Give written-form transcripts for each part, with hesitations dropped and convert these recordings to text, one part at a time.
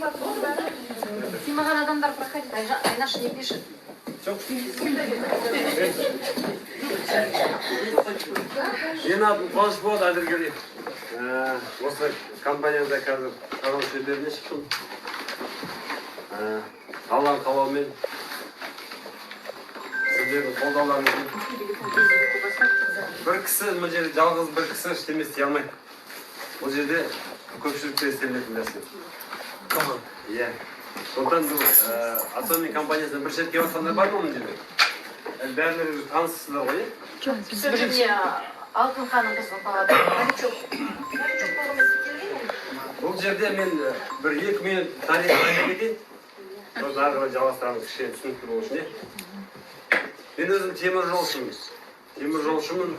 Сыймаған адамдар, проходит. Айнаша не пишет. Жоқ. Менің атым Қуаныш болады, Әділгерей. Осы компанияда қазір қарау шеберіне шықтым. Алланың қалауымен, сіздердің қолдауларыңызбен. Бір кісі мына жерде, жалғыз бір кісі ештеме істей алмайды. Бұл жерде көпшілікте істелінетін нәрсе. Иә. Сондықтан бұл Атоми компаниясына бір рет келіп жатқандар бар ма мына жерде? Әлі бәрілеріңіз таныссыздар ғой, иә? Жоқ, біз бірінші. Алтын ханым біздің палата. Новичок. Новичок болғанмен келген. Бұл жерде мен бір 2 минут тарихын айта кетейін. Сосын ары қарай жалғастырамыз, кішкене түсінікті болу үшін, иә. Мен өзім темір жолшымын. Темір жолшымын.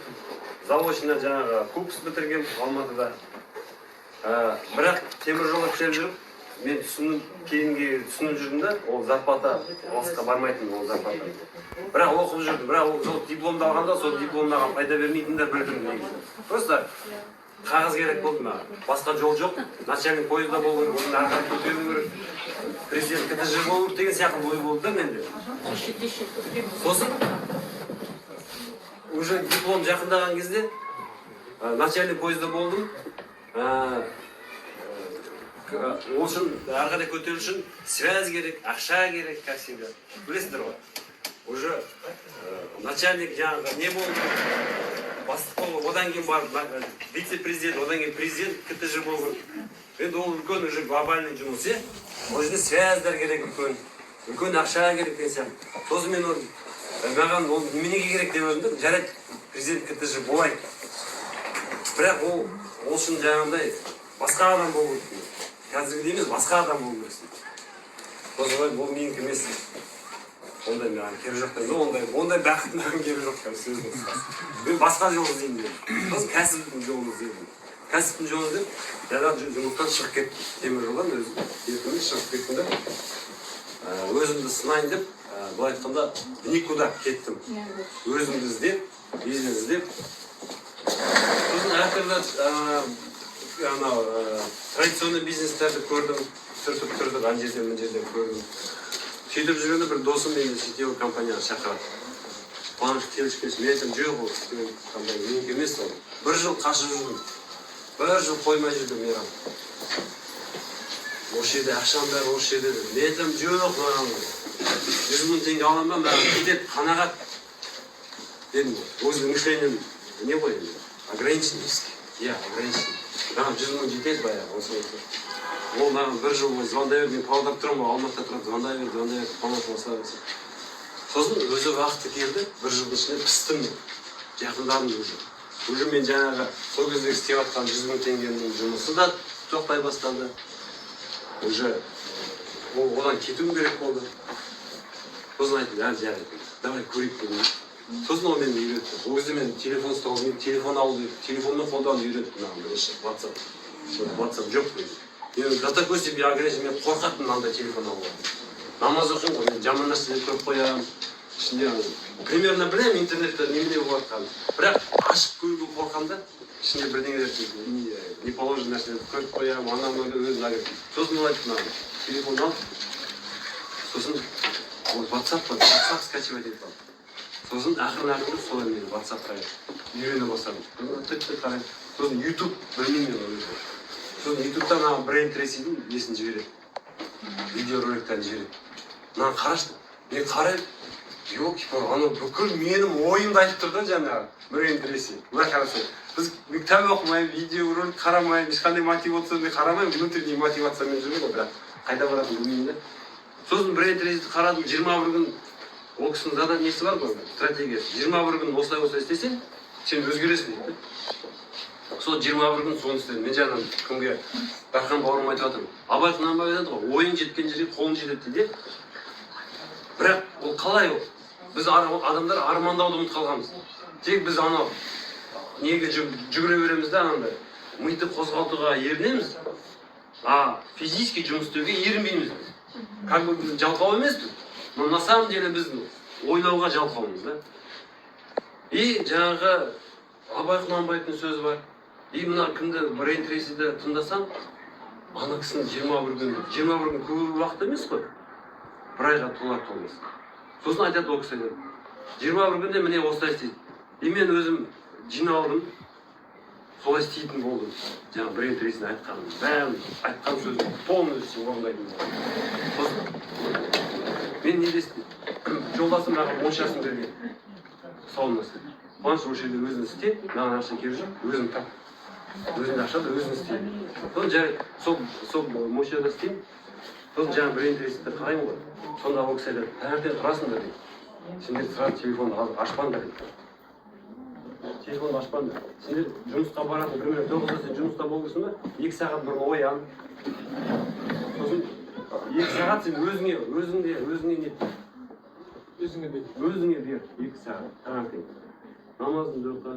Заочно жаңағы КУКС бітіргенмін Алматыда. Бірақ темір жолда істеп жүріп, мен түсініп, кейінге түсініп жүрдім да, ол зарплата алысқа бармайтын ол зарплата. Бірақ оқып жүрдім, бірақ ол сол дипломды алғанда, сол диплом маған пайда бермейтінін де білдім негізі. Просто қағаз керек болды маған. Басқа жол жоқ. Начальник поезда болу керек, одан ары қарай көтерілу керек. Президент КТЖ болу керек деген сияқты ой болды да менде. Сосын уже диплом жақындаған кезде начальник поезда болдым. Ол үшін, ары қарай көтерілу үшін связь керек, ақша керек, как всегда. Білесіздер ғой. Уже начальник жаңағы не болу керек, бастық болу, одан кейін барып вице-президент, одан кейін президент КТЖ болу керек. Енді ол үлкен уже глобальный жұмыс, иә. Ол жерде связьдар керек, үлкен үлкен ақша керек деген сияқты. Сосын мен ол маған ол неменеге керек деп едім да. Жарайды, президент КТЖ болайын, бірақ ол үшін жаңағындай басқа адам болу керек, қазіргідей емес, басқа адам болу керексің. Сосын ойладым, ол менікі емес, ондай маған керек жоқ дедім. Ондай бақыт маған керек жоқ қазір, сөздің қысқасы. Мен басқа жол іздеймін дедім. Сосын кәсіптің жолын іздедім. Кәсіптің жолын іздеп, жаңағы жұмыстан шығып кеттім, темір жолдан өзім еркіммен шығып кеттім да, өзімді сынайын деп, былай айтқанда, в никуда кеттім, өзімді іздеп, бизнес іздеп. Сосын әртүрлі анау традиционный бизнестерді көрдім, түртіп түртіп, ана жерден, мына жерден көрдім. Сөйтіп жүргенде бір досым мені сетевой компанияға шақырады: «Қуаныш, келші, келші». Мен айтамын: «Жоқ, ол сетевой компания менікі емес». Ол бір жыл қашып жүрдім, бір жыл қоймай жүрдім. «Мейрам, осы жерде ақшаның бәрі осы жерде», – деді. Мен айтамын: «Жоқ, маған 100 000 теңге аламын ба, маған кетеді, қанағат», – дедім. Өзімнің мышлением не ғой енді, ограниченный, иә, ограниченный. Маған 100 000 жетеді баяғы осы осы. Ол маған бір жыл бойы звондай берді. Мен Павлодарда тұрамын ғой, Алматыда тұрады. Звондай берді, звондай берді: «Қуаныш, осылай, осылай». Сосын өзі уақыты келді, бір жылдың ішінде пістім мен, жақындадым уже. Мен жаңағы сол кездегі істеп жатқан 100 000 теңгемнің жұмысы да тоқтай бастады уже, ол одан кетуім керек болды. Сосын айттым: «Ә, жарайды, давай көрейік», – дедім. Сосын ол мені үйретті. Ол кезде мен телефон ұстауды, мен телефон алуды, телефонмен қолдануды үйретті маған бірінші. WhatsApp, WhatsApp жоқ кезде мен до такой степени агрессия, мен қорқатынмын мынандай телефон алуға. Намаз оқимын ғой, мен жаман нәрселерді көріп қоямын ішінде. Примерно білемін интернетте немене болып жатқанын, бірақ ашып көруге қорқамын да. Ішінде бірдеңелерді, не положенный нәрселерді көріп қоямын, анау мынау өзім агрессив. Сосын ол айтты маған: «Телефон ал». Сосын ол WhatsApp бар, WhatsApp скачивать етіп ал. Сосын ақырын ақырын солай мен WhatsAppқа үйрене бастадым. Тік тік қараймын. Сосын Ютуб білмеймін мен өзі. Сосын Ютубтан маған Брайан Трейсидің несін жібереді, видеороликтерін жібереді: «Мынаны қарашы», – деп. Мен қараймын, елки, анау бүкіл менің ойымды айтып тұр да жаңағы Брайан Трейси. Былай қарасаң, біз, мен кітап оқымаймын, видеоролик қарамаймын, ешқандай мотивацияны қарамаймын, внутренний мотивациямен жүрмін ғой, бірақ қайда баратынын білмеймін да. Сосын Брайан Трейсиді қарадым, 21 күн, ол кісінің заданиесі бар ғой, стратегиясы: 21 күн осылай осылай істесең, сен өзгересің дейді да. Сол 21 күн соны істедім. Мен жаңа кімге, Дархан бауырыма айтып жатырмын, Абай Құнанбаев айтады ғой: «Ойың жеткен жерге қолың жетеді», – дейді, иә. Бірақ ол қалай? Ол біз адамдар армандауды ұмытып қалғанбыз. Тек біз анау неге жүгіре береміз да, анандай миды қозғалтуға ерінеміз, а физически жұмыс істеуге ерінбейміз. Біз как бы біз жалқау емеспіз, но на самом деле біз ойлауға жалқаумыз да. И жаңағы Абай Құнанбаевтың сөзі бар, и мына кімді, Брайан Трейсиді тыңдасаң. Ана кісінің 21 күн, 21 күн көп уақыт емес қой, бір айға толар толмас. Сосын айтады, ол кісі айтады: 21 күнде міне осылай істейді. И мен өзім жиналдым, солай істейтін болдым. Жаңағы бір ресін айтқаным, бәрін, айтқан сөзін полностью орындайтын болдым. Сосын мен не істедім? Жолдасым маған моншасын берген, саунасын. «Қуаныш, осы жерде өзің істе, маған ақша керек жоқ, өзің тап, өзіңде ақша бар, өзің істе». Сосын жарайды, сол моншада істеймін. Сосын жаңағы бір интересті қараймын ғой. Сонда ол кісі айтады: «Таңертең тұрасыңдар, – дейді, – сендер сразу телефонды ашпаңдар, – дейді, – телефонды ашпаңдар. Сендер жұмысқа баратын, примерно 9-да сен жұмыста болу керексің ба, 2 сағат бұрын оян. Сосын 2 сағат сен өзіңе не Өзіңе бер. Өзіңе бер 2 сағат. Таңертең намазыңды оқы,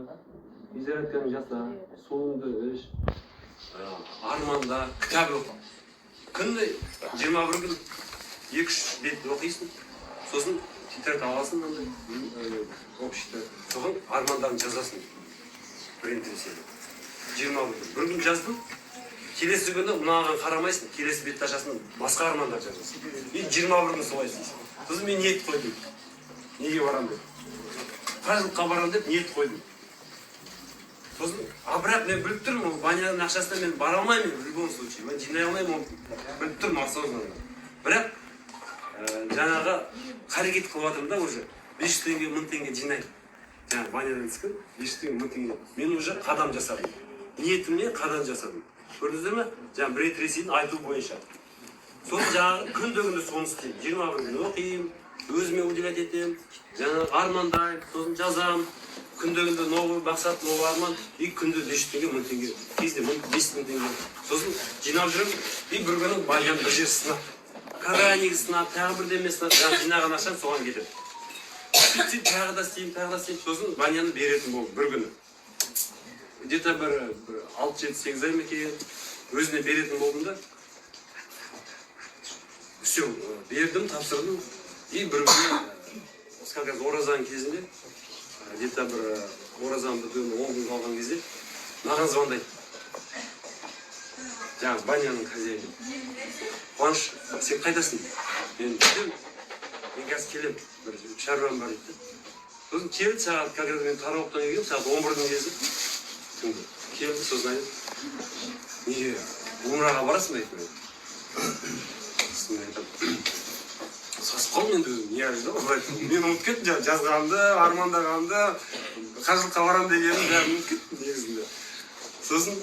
физзарядкаңды жаса, суыңды іш, арманда, кітап оқы. Күнде 21 күн екі үш бет оқисың. Сосын тетрадь аласың мынандай, общий тетрадь. Соған армандарыңды жазасың». Бір 21 күн, бір күн жаздым. Келесі күні мынаған қарамайсың, келесі бетті ашасың, басқа армандар жазасың. И 21 күн солай істейсің. Сосын мен ниет қойдым, неге барамын деп, қажылыққа барамын деп ниет қойдым. Сосын, а бірақ мен біліп тұрмын, ол баняның ақшасына мен бара алмаймын в любом случае, мен жинай алмаймын, оны біліп тұрмын осознанно. Бірақ жаңағы қарекет қылып жатырмын да, уже 500 теңге, 1000 теңге жинаймын. Жаңағы банядан түскен 500 теңге, 1000 теңге, мен уже қадам жасадым, ниетіммен қадам жасадым. Көрдіңіздер ме, жаңағы Брайан Трейсидің айтуы бойынша. Сосын жаңағы күнде күнде соны істеймін. 21 күн оқимын, өзіме уделять етемін, жаңағы армандаймын, сосын жазамын. Күнде күнде новый мақсат, новый арман. И күнде 500 теңге, 1000 теңге, кезінде мың, 5000 теңге. Сосын жинап жүремін. И бір күні баняның бір жері сынады, кранигі сынады, тағы бірдеме сынады. Жаңағы жинаған ақшам соған кетеді. Сөйтіп, сөйтіп тағы да істеймін, тағы да істеймін. Сосын баняны беретін болдым. Бір күні, где то бір 6, 7, 8 ай ма екен, өзіне беретін болдым да, все, бердім, тапсырдым. И бір күні, как раз оразаның кезінде, где то бір оразаның бітуіне 10 күн қалған кезде маған звондайды жаңағы баняның хозяині: «Қуаныш, сен қайдасың?» Мен дедім: «Мен қазір келемін, бір шаруам бар», – дейді да. Сосын келді. Сағат, как раз мен тарауықтан келгенмін, сағат 11-дің кезі, түнгі келді. Сосын айтады: «Неге, умраға барасың ба?» – дейді. Сосын мен айтамын, сасып қалдым енді өзім, не ожидал. Мен ұмытып кеттім жаңағы жазғанымды, армандағанымды, қажылыққа барамын дегенімді, бәрін ұмытып кеттім негізінде. Сосын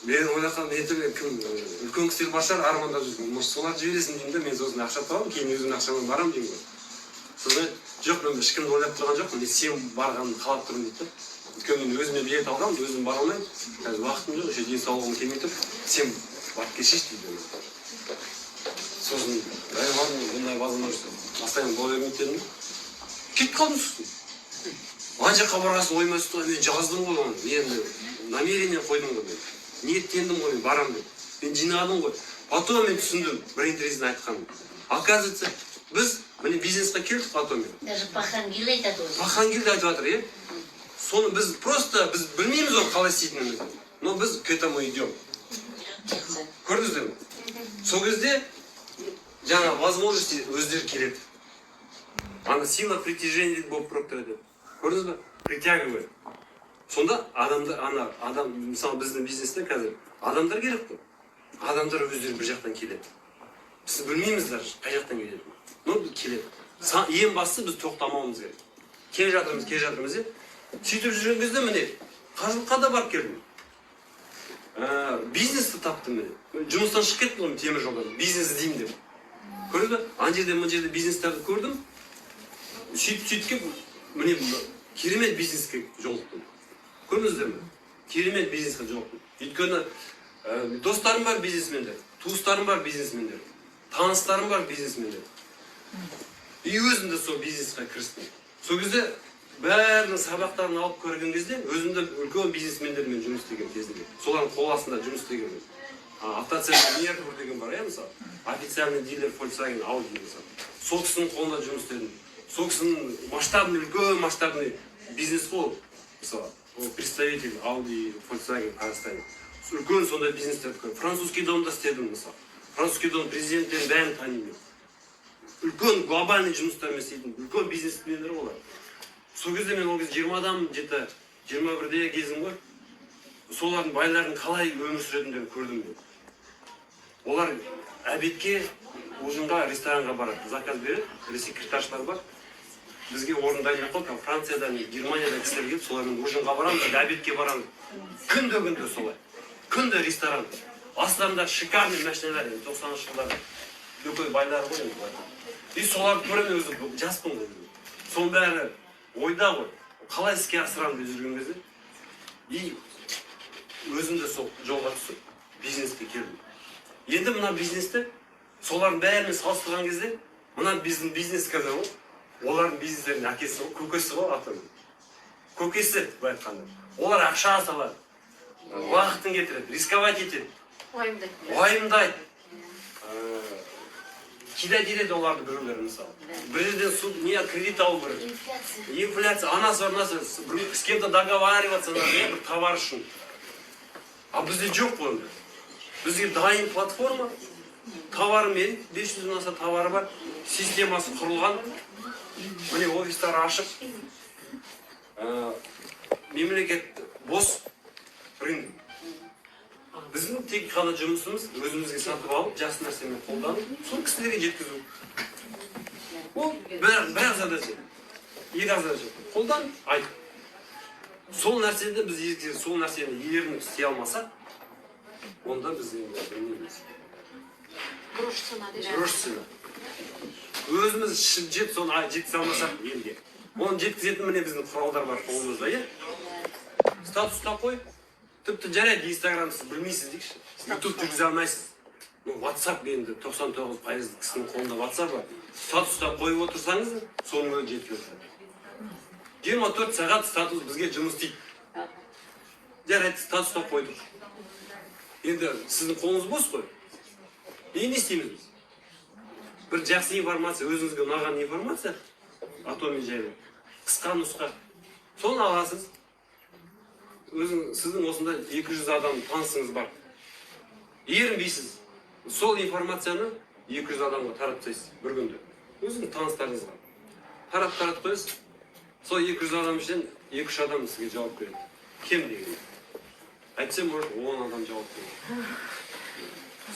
мен ойлап қалдым, мен айтамын: «Кім, үлкен кісілер бар шығар армандап жүрген, может, соларды жібересің», – деймін да. «Мен сосын ақша табамын, кейін өзімнің ақшаммен барамын», – деймін ғой. Сосын айтады: «Жоқ, мен ешкімді ойлап тұрған жоқпын, мен сен барғанын қалап тұрмын», – дейді да. «Өйткені мен өзіме билет алғанмын, өзім бара алмаймын қазір, уақытым жоқ, еще денсаулығым келмей тұр, сен барып келсейші», – дейді. Сосын ай, ладно, бұндай возможность постоянно бола бермейді дедім да, кетіп қалдым. Сосын ана жаққа барған соң ойыма түсті ғой: мен жаздым ғой оны, мен енді намерение қойдым ғой, мен ниеттендім ғой, мен барамын деп, мен жинадым ғой. Потом мен түсіндім Брайан Трейсидің айтқанын. Оказывается, біз міне бизнесқа келдік потом мен Даже Пахангил айтады ғой. Пахангил де айтып жатыр, иә. Соны біз просто, біз білмейміз оны қалай істейтінімізді, но біз к этому идем. Көрдіңіздер ме? Сол кезде жаңа возможности өздері келеді. Ана сила притяжения дейді, Боб Проктор айтады, көрдіңіз ба, притягивает. Сонда адамды, ана адам, мысалы, біздің бизнесте қазір адамдар керек қой. Адамдар өздері бір жақтан келеді, біз білмейміз даже қай жақтан келетінін, но келеді. Ең бастысы, біз тоқтамауымыз керек. Келе жатырмыз, келе жатырмыз, иә. Сөйтіп жүрген кезде міне қажылыққа да барып келдім, бизнесті таптым. Міне, жұмыстан шығып кеттім ғой мен темір жолдан, бизнес іздеймін деп. Көрдіңіз ба, ана жерде, мына жерде бизнестерді көрдім. Сөйтіп, сөйтіп келіп, міне, керемет бизнеске жолықтым. Көрдіңіздер ме, керемет бизнеске жолықтым. Өйткені достарым бар бизнесмендер, туыстарым бар бизнесмендер, таныстарым бар бизнесмендер. И өзім де сол бизнеске кірістім. Сол кезде бәрінің сабақтарын алып көрген кезде, өзім де үлкен бизнесмендермен жұмыс істеген кезінде, солардың қол астында жұмыс істегенмін. Автоцентр Меркур деген бар, иә, мысалы, официальный дилер Volkswagen, Audi, мысалы, сол кісінің қолында жұмыс істедім. Сол кісінің масштабный, үлкен масштабный бизнес қой ол. Мысалы, ол представитель Audi, Volkswagen в Казахстане. Үлкен сондай бизнестерді көрдім. Французский домда істедім, мысалы. Французский дом президенттерін бәрін танимын мен. Үлкен глобальный жұмыстармен істейтін үлкен бизнесмендер олар. Сол кезде мен, ол кезде 20-дамын, где-то 21-де кезім ғой, солардың, байлардың қалай өмір сүретіндерін көрдім мен. Олар обедке, ужинға ресторанға барады, заказ береді, или секретаршалар бар, бізге орын дайындап қойды. Франциядан, Германиядан кісілер келіп, солармен ужинға барамыз или обедке барамыз. Күнде, күнде солай, күнде ресторан, астарында шикарный машиналар. Енді 90-жылдары үлкен байлар ғой енді былай. И соларды көремін, өзім жаспын ғой, соның бәрі ойда ғой, қалай іске асырамын деп жүрген кезде. И өзім де сол жолға түсіп, бизнеске келдім. Енді мына бизнесті солардың бәрімен салыстырған кезде, мына біздің бизнес қазір ғой олардың бизнестерінің әкесі ғой, көкесі ғой, аты көкесі. Былай айтқанда, олар ақша салады, уақытын кетіреді, рисковать етеді. Уайымдайды. Уайымдайды, кидать етеді оларды біреулер. Мысалы, бір жерден су не, кредит алу керек. Инфляция. Инфляция, анасы бар, мынасы бар, с кем то договариваться надо, иә, бір товар үшін. А бізде жоқ қой ондай. Бізге дайын платформа товарымен, 500-ден аса товары бар, системасы құрылған, міне, офистары ашық. Мемлекет бос рынок. Біздің тек қана жұмысымыз өзімізге сатып алып, жақсы нәрсемен қолданып, сол кісілерге жеткізу. Ол бір ақ задача, екі ақ задача: қолдан, айт. Сол нәрсені біз егер сол нәрсені ерініп істей алмасақ, онда біз енді білмейміз. Грош цена дейді. Грош цена. Өзіміз ішіп жеп, соны жеткізе алмасақ елге, оны жеткізетін, міне, біздің құралдар бар қолымызда, иә. Статусқа қой тіпті, жарайды, Инстаграм сіз білмейсіз дейікші, Ютуб жүргізе алмайсыз, ну, Ватсап енді 99% кісінің қолында Ватсап бар. Статусқа қойып отырсаңыз, соның өзі жетіп жатады. 24 сағат статус бізге жұмыс істейді. Жарайды, статусқа қойдық, енді сіздің қолыңыз бос қой. Енді не істейміз біз? Бір жақсы информация, өзіңізге ұнаған информация, Атоми жайлы қысқа нұсқа, соны аласыз. Өзің, сіздің осында 200 адам танысыңыз бар, ерінбейсіз, сол информацияны 200 адамға таратып тастайсыз бір күнде. Өзіңіздің таныстарыңызға таратып, таратып қоясыз. Сол 200 адам ішінен екі үш адам сізге жауап береді кем дегенде, әйтсе, может, 10 адам жауап береді.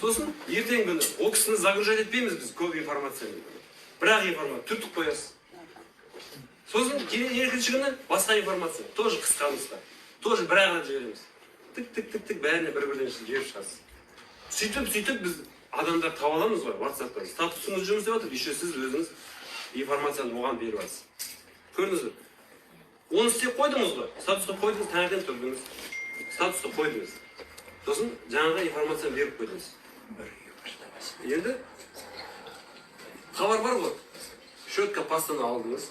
Сосын ертеңгі күні ол кісіні загружать етпейміз біз көп информациямен, бір ақ информация түртіп қоясыз. Сосын екінші күні басқа информация, тоже қысқа нұсқа, тоже бір ақ рет жібереміз. Тік, тік, тік, тік, бәріне бір бірден жіберіп шығасыз. Сөйтіп, сөйтіп біз адамдар таба аламыз ғой. Ватсапта статусыңыз жұмыс істеп жатыр, еще сіз өзіңіз информацияны оған беріп жатсыз. Көрдіңіз бе? Оны істеп қойдыңыз ғой, статусқа қойдыңыз, таңертең тұрдыңыз, статусқа қойдыңыз, сосын жаңағы информацияны беріп қойдыңыз. Енді хабар бар ғой, щетка, пастаны алдыңыз,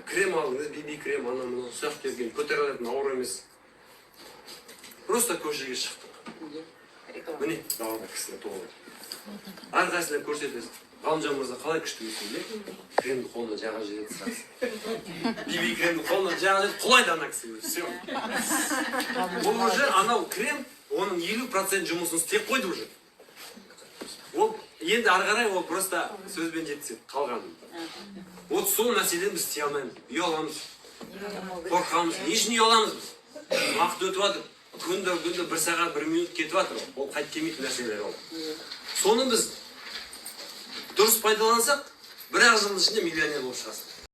крем алдыңыз, биби крем, анау мынау ұсақ түйек, көтере алатын ауыр емес. Просто көшеге шықтық, міне, далада кісілер толып, әрқайсысына көрсетесіз: «Ғалымжан мырза қалай күшті өсті, иә?» Кремді қолына жаға жібереді сразу, биби кремді қолына жаға жібереді, құлайды ана кісі. Все, ол уже анау крем оның 50% жұмысын істеп қойды уже. Ол енді ары қарай ол просто сөзбен жеткізеді қалғанын. Вот сол мәселені біз істей алмаймыз, ұяламыз, қорқамыз. Не үшін ұяламыз біз? Уақыт өтіп жатыр, күнде, күнде бір сағат, бір минут кетіп жатыр, ол қайтып келмейтін нәрселер ол. Соны біз дұрыс пайдалансақ, бір ақ жылдың ішінде миллионер болып шығасың.